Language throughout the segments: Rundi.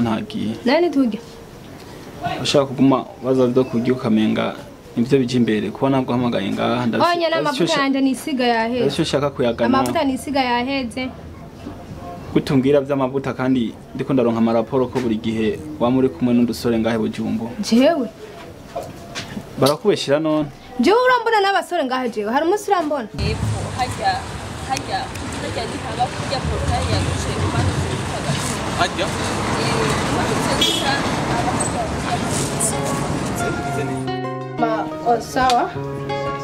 ntagiye. Nani turya? Ushaka kuguma baza byo kurya ukamenga nivyo bije imbere kuba naguhamagaye ngaha ndabise. Onya n'amavuta yanje nisiga yaheze. Ese ushaka kuyagana? Amavuta nisiga yaheze. Kutumbwira vy'amavuta kandi ndiko ndaronka amaraporo ko buri gihe wa muri kumwe n'udusore ngahe Bujumbu. Jewe barakubeshira none. Jewe urambona n'abasore ngahe jewe hari umunsi urambona. Epfo hajya hajya hajya nihaba kurya portail ya guce umanutse gutagatifu. Hajya? Umanutse guca aba hajya. Ma sawa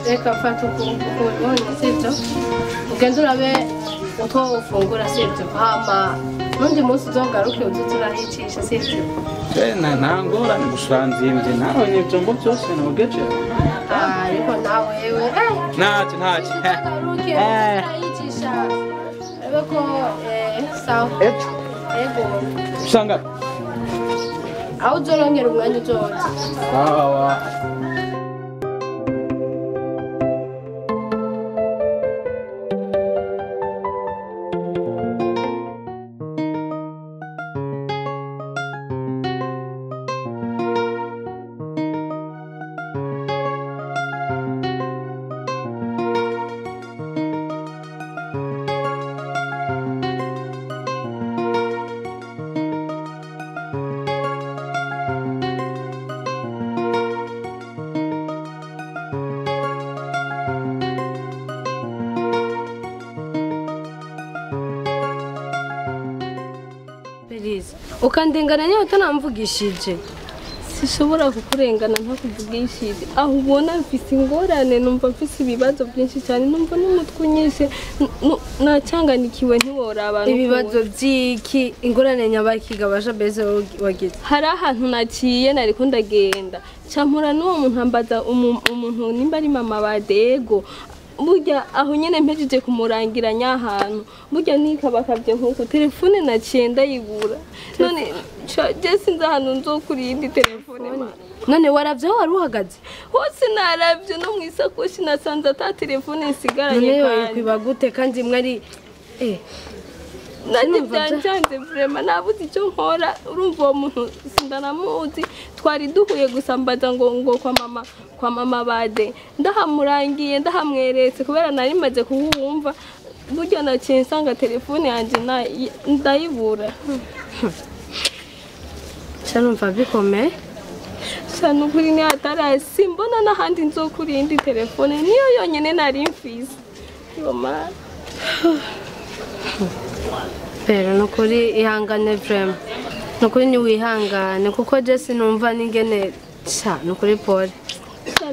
reka fata ukuntu sivyo ugende urabe utwo ufungura sivyo hama n'undi munsi uzogaruke uze turahicisha sivyo. Nta ngorane gusa nzimvye naronye ivyombo vyose nogeje. Ariko nawe wewe ntacyo ntacyo uzogaruke uze turahicisha urabe ko sawa. Ego usanga aho uzorongera umwanya uzoza. Sawa. Ukandengana niyo utanamvugishije. Sishobora kukurengana ntakuvugishije. Aho ubona mfise ingorane numva mfise ibibazo byinshi cyane numva n'umutwe unyishe nacanganikiwe ntiworaba. Ibibazo byiki ingorane nyabakiga basha beze wagize. Hari ahantu naciye nariko ndagenda campura n'uwo muntu ambaza umuntu nimba ari mama badego. Burya aho nyene mpejeje kumurangira nyahantu burya nikabakavye nkuko telefone naciye ndayibura none je sinzi ahantu nzokura iyindi telefone. None waravye aho wari uhagaze? Hose naravye no mwisakoshi nasanze ata telefone nsigaranye. None yoyikwiba gute kandi mwari nanjye byancanze vraiment nabuze icyo nkora. Urumva uwo muntu sindanamuzi twari duhuye gusa mbaza ngo kwa mama bade ndahamurangiye ndahamweretse kubera nari maze kuwumva burya naciye nsanga telefone yanjye ndayibura. Numva bikomeye cyane ukuri ni atarasi mbona n'ahandi nzokura iyindi telefone niyo yonyine nari mfise. Yo mana. Pero nukuri ihangane vraiment. Nukuri ni wihangane kuko je sinumva ningene cha nukuri pole.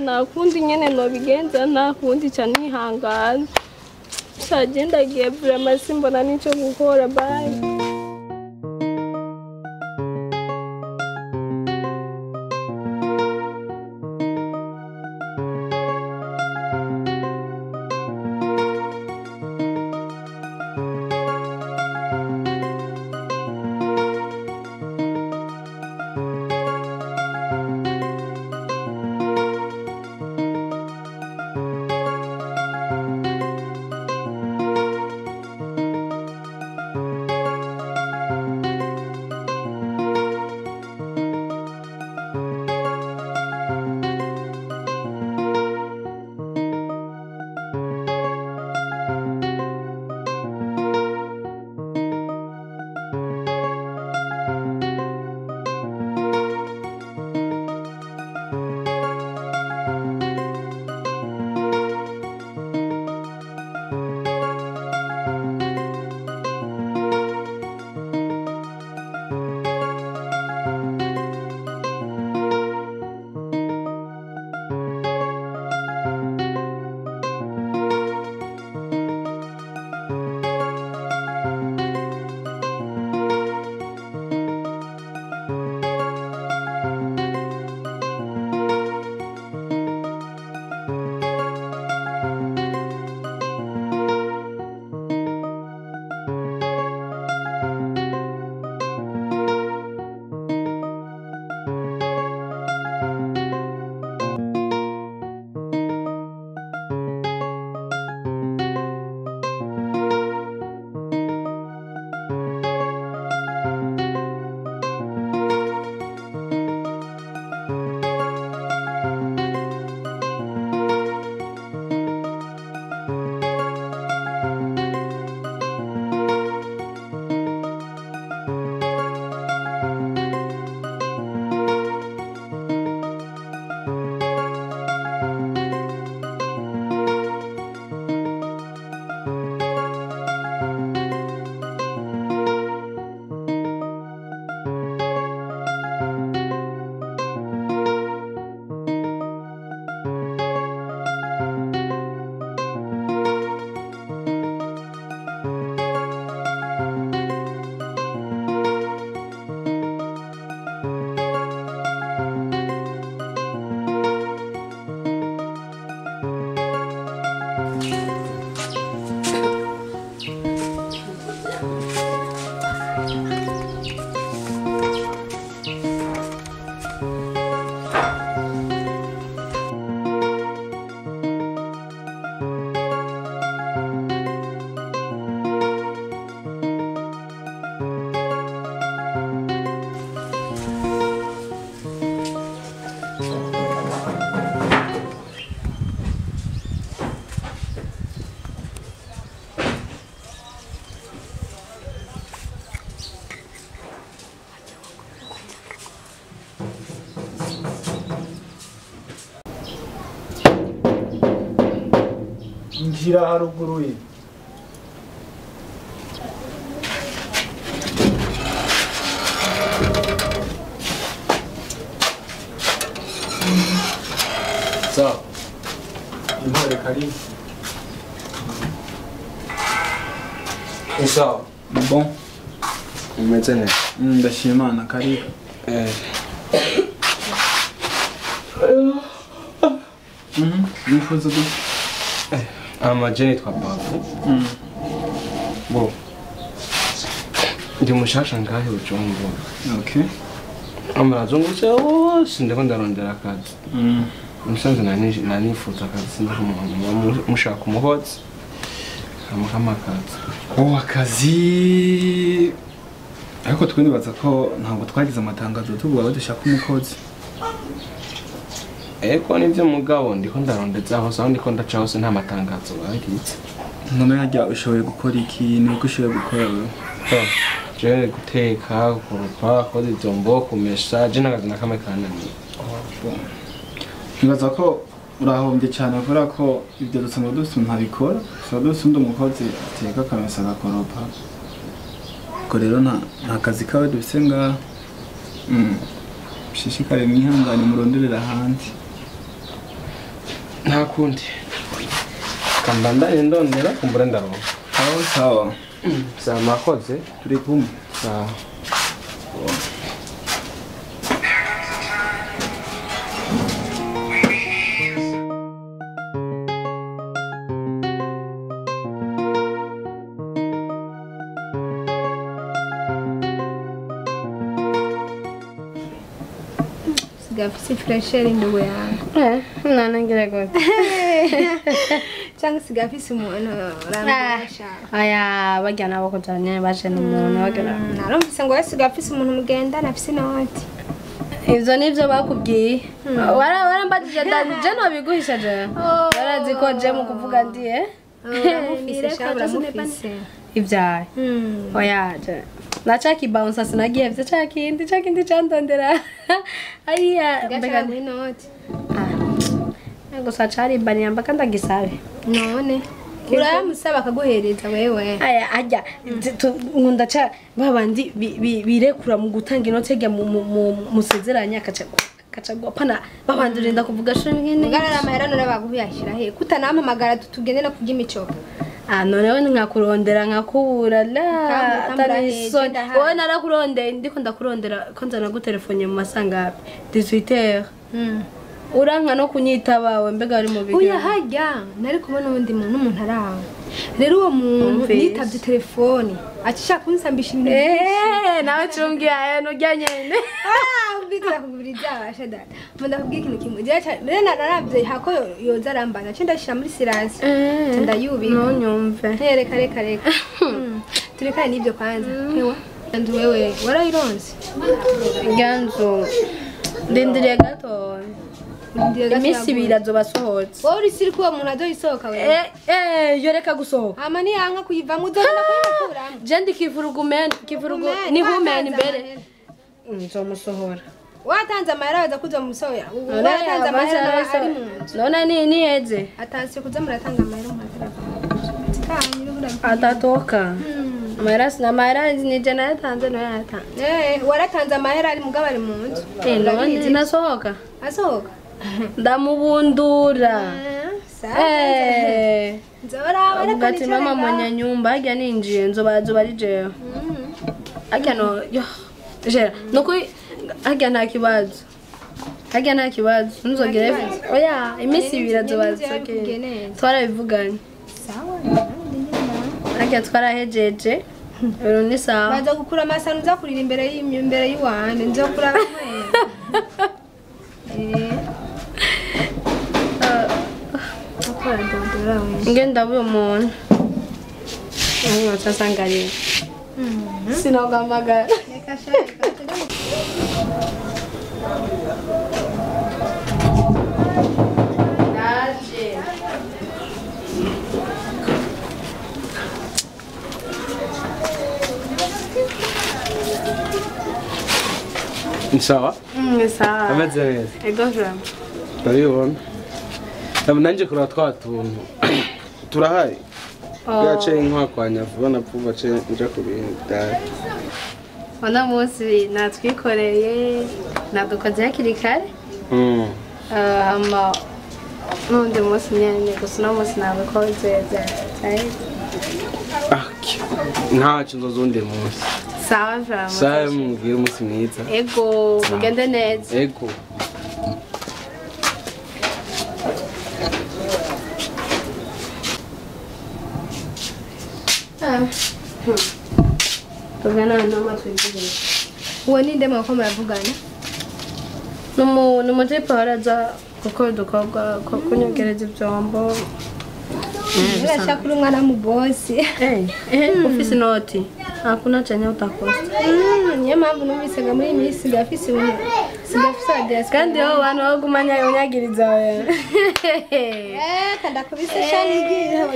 Nta kundi nyene nobigenza nta kundi cha nihangana. Cha ndagiye vraiment simbona nico gukora bye. Injira haruguru ye. Sawa. Intore karibu. Sawa. Bon. Umeze neza. Ndashima Imana karibu. Nifuza gute? Amajeni twa Bafu. Bo. Ndi mushasha ngahe Bujumbura. Okay. Amarazungutse hose ndiko ndarondera akazi. Musanze nanifuza akazi sinzi umuntu mushaka umuhozi. Amukama akazi. Oh akazi. Ariko twe nibaza ko ntabwo twagize amatangazo tuvuga badushaka umukozi. Eko nivyo mugabo ndiko ndarondeza hose aho ndiko ndaca hose nta matangazo bagize. None harya ushoboye gukora iki niko ushoboye gukora wewe? Je guteka, gukoropa, koza ivyombo, kumesha, je nakazi nakamwe kananiye. Nibaza ko urahombye cyane kubera ko ibyo dusanzwe dufite ntabikora. Dusanzwe dufite undi umukozi ateka akamesa agakoropa. Ubwo rero nta kazi kawe dufite ngaha. Mushishikare mwihangane muronderera ahandi. Nta kundi. Kambandanye ndondera kumbura ndaronka. Sawa sawa. Sawa mwakoze. Turi kumwe. Sawa. Gafisi fresheri ndugu yangu. Nanangira gute? Cyangwa sigafisi umuntu urambasha. Aya bajya nabo kujanye baje n'umuntu bagera. Narumvise ngo sigafisi umuntu mugendana afisi noti. Ivyo nivyo bakubwiye. Warambajije je no biguhisha je. Barazi ko je mu kuvuga ndiye. Uramufise sha uramufise. Ivyaye. Oya je. Nacha kibounce sinagiye vyo cakindi candondera. Aiya mbega ni noti. Ah. Gusa cari mbaka ndagisabe. None uramusaba akaguhereza wewe. Aya ajya nkunda ca babandi birekura mu gutanga inoti ajya musezeranya akacagwa pana babandi urinda kuvuga shingene. Ngarara amahera none baguyashira he kutanampamagara tugende no kurya imicopo. Ah noneho nkakurondera nkakubura la atari soni. Wowe narakurondeye ndiko ndakurondera ko nzana gutelefone mu masangapi 18h. Uranka no kunyitaba we mbega ari mu bigero. Oya hajya nari kubona undi muntu umuntu araho. Rero uwo muntu nitavye telefone acishaka kunsambisha ibintu. Nawe cumbwiye ayo nurya nyene. Ubitsa kugurira abasha data. Munda kubwira ikintu kimwe. Rero naravye hako yoza arambana cyo ndashira muri silence. Ndayubika. No nyumve. Reka reka reka. Turekane n'ibyo kwanza. Hewa. Ndu wewe warayironse. Ganzo. Ndindiriye gato. Imisi ibiri azobasohotse. Wowe uri siri kuba umuntu azoyisohoka wewe. Yoreka gusohoka. Ama ni yanka kuyivamo uzogenda kuyikuramo. Je ndi kivurugumen, kivurugu ni humen imbere. Nzomusohora. Watanze amahera baza kuza musohora. Watanze amahera ari mu nzu. None ni heze. Atanse kuza muratanga amahera mu atatoka. Amahera sinamahera ni je nayatanze no yatanze. Waratanze amahera ari mugabo ari mu nzu. None nasohoka. Asohoka. Ndamubundura. Nzora ati mama mwenye nyumba ajya ninjiye nzobazo ari jewe. Ajya no yo jera nuko ajya nta kibazo. Ajya nta kibazo nzogere. Oya imisi ibiri azobazo. Twarabivuganye. Sawa. Ajya twarahejeje. Ero ni sawa. Baza gukura amasano uzakurira imbere y'imbere y'uwande nzokura bamwe. Ngenda uyo muntu. Sasangariye. Sinogamagara. Reka shaka. Ndaje. Sawa? Sawa. Ameze neza. Ego vrema. Ndabibona. Nanje kuraba twa tuntu. Turahari. Gace inkwakwanya vuba na vuba ce nja ku bintu byawe. Uno munsi natwikoreye nadukoze hakiri kare. Hama n'undi munsi nyene gusa uno munsi nabikoze byaheze. Ntacyo nzozundi munsi. Sawa vrama. Sawa mugire umunsi mwiza. Ego mugende neza. Ego. Tuvugana noma twivugana. Uwo ni nde mwako muravugana? N'umujipo araza gukora udukorwa ko kunyogereza ivyombo. Urashaka uri umwana mu bosi. Ufise inoti hakuna chenye utakosa. Niyo mpamvu numvise ngo muri iyi minsi sigafise ibintu sigafise adresse kandi wowe bantu bagumanya unyagiriza wewe. Kanda kubise shani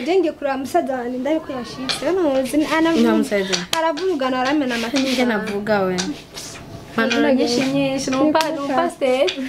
ngiye ngiye kuraba musaza wanjye ndabiko yashitse ntuzi Nta musaza. aravugana aramena amata. Nige navuga we. Manura nyinshi nyinshi n'umupasiteri.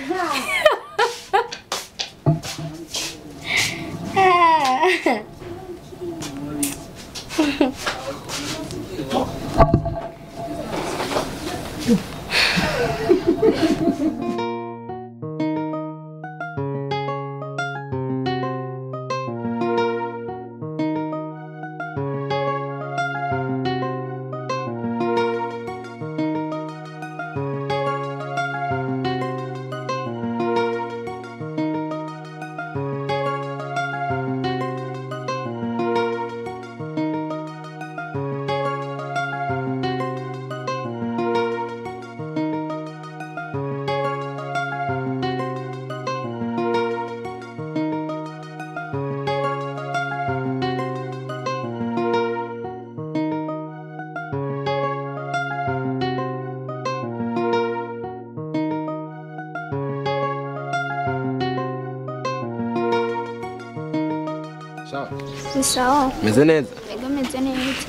Sawa. Meze neza? Ego meze neza.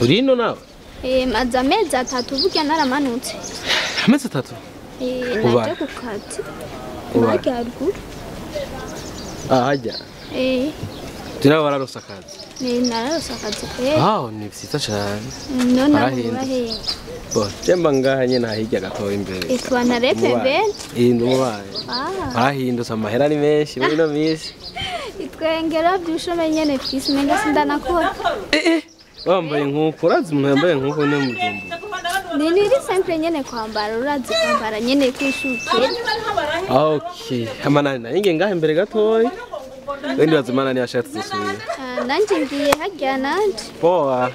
Uri ino nawe? Maze amezi atatu burya naramanutse. Amezi atatu? Naje ku kazi. Ubaye haruguru. Ah, hajya? Turi wararose akazi? Nararose akazi pe. Ah, ni vyiza cane. None urahe? Bo, jemba ngaha nyene hirya gatoya imbere. Itwana repe be? Ndumubaye. Arahindutse amahera ni menshi muri no minsi. Itwengera byushome nyene fisi menga sindanakora. Wambaye nkuko urazi umuntu yambaye nkuko ne mujumbu. Ni niri simple nyene kwambara urazi kwambara nyene kwishukira. Okay, amanani nanjye ngaha imbere gatoya. Wendi bazimana ni ashatse gusubira. Nanje ngiye hajya nanje. Poa.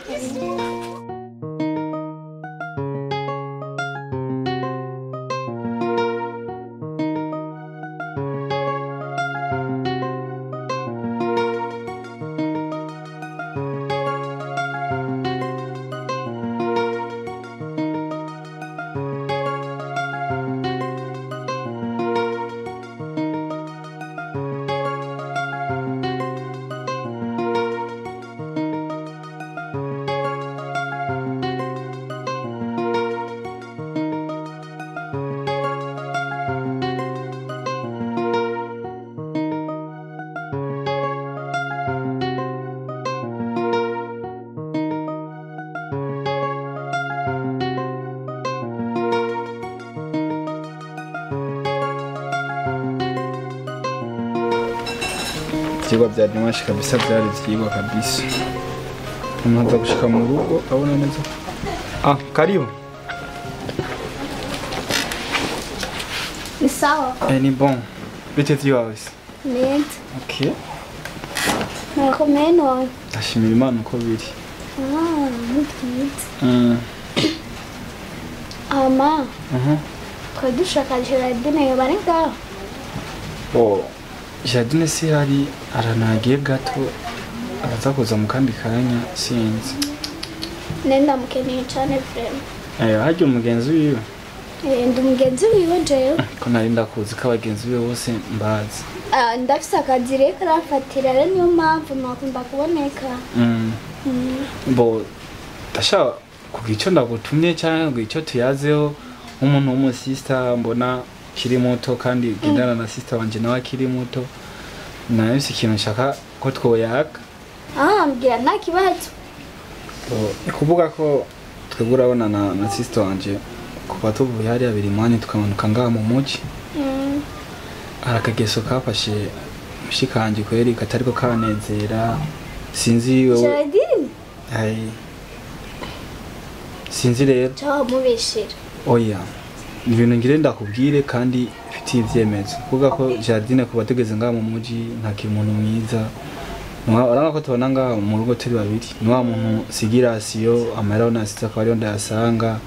Ivyigwa vya dimanche kabisa vyari ivyigwa kabisa. Umuntu aza gushika mu rugo abona neza. Ah, karibu. Ni sawa. Ni bon. Bite vyawe se? Neza. Okay. Murakomeye none? Ndashimira Imana uko biri. Ah, ni byiza. Ama. Twari dushaka Gerardine yoba ari ngaho. Oh. Gerardine si hari aranagiye gato araza kuza mu kandi kanya sinzi. Nenda mukeneye cyane vraiment. Harya umugenzi wiwe? Ndi umugenzi wiwe jewe. Ko nari ndakuzi ko abagenzi biwe bose mbazi. Ndafise akazi rero karamfatira rero niyo mpamvu nakunda kuboneka. Bo ndashaka kugira icyo ndagutumye cyangwa kugira icyo tuyazeho nk'umuntu w'umusista mbona kiri muto kandi gendana na sister wanje nawe akiri muto. Nayo si ikintu nshaka ko twoyaka. Ah, mbwira nta kibazo. Ni kuvuga ko twebwe urabona na sister wanje kuva tuvuye hariya Birimani tukamanuka ngaha mu muji. Hari akageso kafashe mushikanje kweri katariko kanezera. Sinzi wewe. Geraldine? Ai. Sinzi rero. Cyo mubeshera. Oya. Ibintu ngire ndakubwire kandi mfitiye ivyemezo. Kuvuga ko Geraldine kuba tugeze ngaha mu muji nta kimuntu mwiza. Urabona ko tubona ngaha mu rugo turi babiri. Ni wa muntu sigirasiyo amahera nasize akaba ariyo ndayasanga.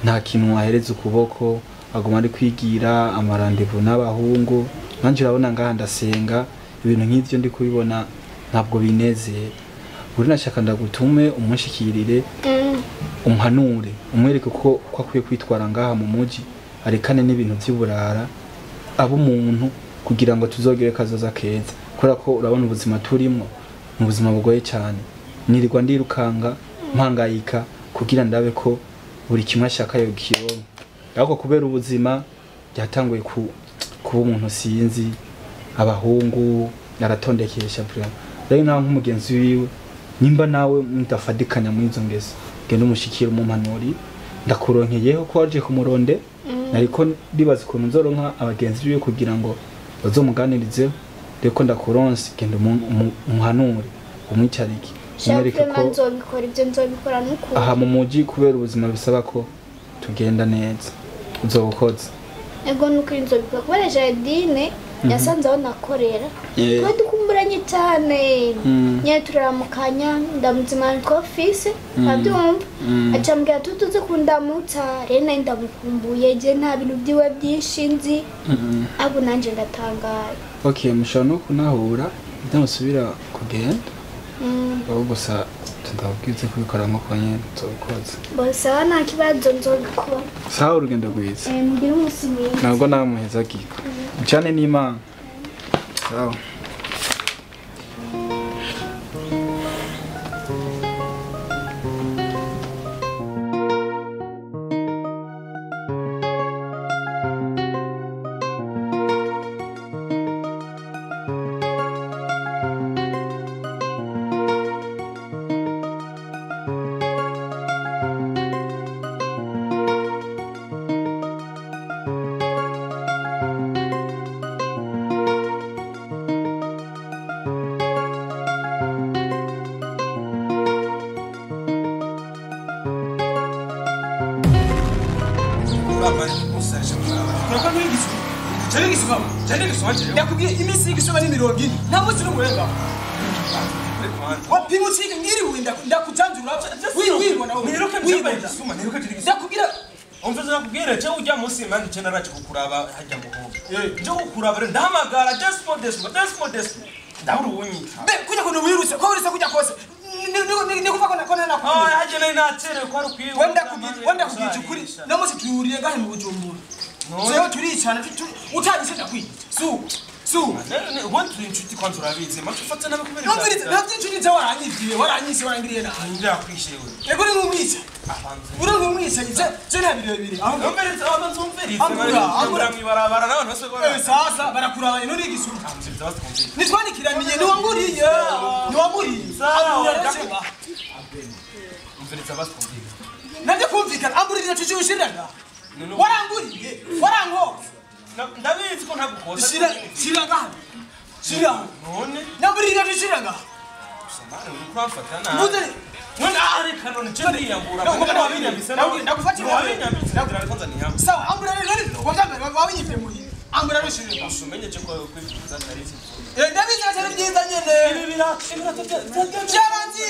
Nta kintu ahereza ukuboko, aguma ari kwigira amarandevu n'abahungu. Nanje urabona ngaha ndasenga, ibintu nk'ivyo ndi kubibona ntabwo binezera. Uri nashaka ndagutume umushikirire, umuhanure, umwereke ko akwiye kwitwara ngaha mu muji, arekane n'ibintu vy'uburara, abo umuntu kugira ngo tuzogere kazoza keza. Kubera ko urabona ubuzima turimo, mu buzima bugoye cyane. Nirirwa ndirukanga, mpangayika kugira ndabe ko buri kimwe ashaka yo kironka. Ariko kubera ubuzima byatanguye kuba umuntu sinzi, abahungu yaratondekesha vraiment. Rero nawe nk'umugenzi wiwe nimba nawe mudafadikanya muri izo ngeso, genda umushikire umumpanuri, ndakuronkeyeho ko waje kumuronde, ariko ndibaza ukuntu nzoronka abagenzi biwe kugira ngo bazomuganirizeho. Reko ndakuronse, genda umuhanure, umwicarike, umwereke ko nzobikora ibyo nzobikora nuko aha mu muji kubera ubuzima bisaba ko tugenda neza. Uzobukoze. Ego nuko nzobikora kubera Geraldine yasanze aho nakorera. Twe dukumburanye cyane. Nyine turaramukanya ndamuzimana ko office abyumva. Acambwira tutuze kundamutsa, rero nari ndamukumbuye je nta bintu byiwe byinshi nzi. Abo nanje ndatangaye. Okay, mushobora no kunahura ndamusubira kugenda. Aho gusa ndabwize kubikora nko nyene nzobukoze. Bose nta kibazo nzobikora. Sawa urugendo rwiza. Mugire umunsi mwiza. Ntabwo namuheza giko. Cyane n'Imana. Sawa. Ndakubwiye iminsi y'igisoma ni 40 nta munsi n'umurenga. Wapima ucike ngiriwe ndakujanjura wibona wowe. Ndakubwira umvise nakubwira cyo ujya munsi mandi cyo naraje kukuraba hajya mu hobo. Nje kukuraba rero ndahamagara Despo Despo Despo Despo. Ndabura ubunyita. Be kujya kuno wiruse ko wiruse kujya kose. Ni kuva ko nakona nakubwira. Ah hajya nari nacerewe ko ari ukwiwe. Wenda kubwira ukuri no munsi tuyuriye ngahe mu Bujumbura. Zeho turicana utagishe ndakwiye. Su ubundi turi inshuti kwanza urabizi macho ufata nabe kubera Numvirize ntabyo inshuti nze waranyivyiye waranyise warangiriye nabi. Ndakwishewe. Ego ni nk'umwica. Uri nk'umwica je nta birebire. Numvirize abanza umvirize. Ambura mwibarabara n'abantu bose ko sasa barakuraba ino ni igisuru. Nitwanikiraniye ni wanguriye. Ni wanguriye. Ambura umvirize abatwumvirize. Nabyo kumvikana amburira cucu ushirana. Waranguriye warankoze. Ndabizi ko ntagukoza. Shira ngaha. Shira. None namburira cucu ngaha. Samana uri kuramfata nabi. Mbuze none areka none je ndiyambura. Ndagufatira wabinyambitse ndagira ko nzaniyambura. Sawa ambura rero wabyambere wabinyivye muhira. Ambura rero shira ngaha. Usumenye ko kwifuza atari Ndabizi atari byiza nyene. Ibi birato byarangiye.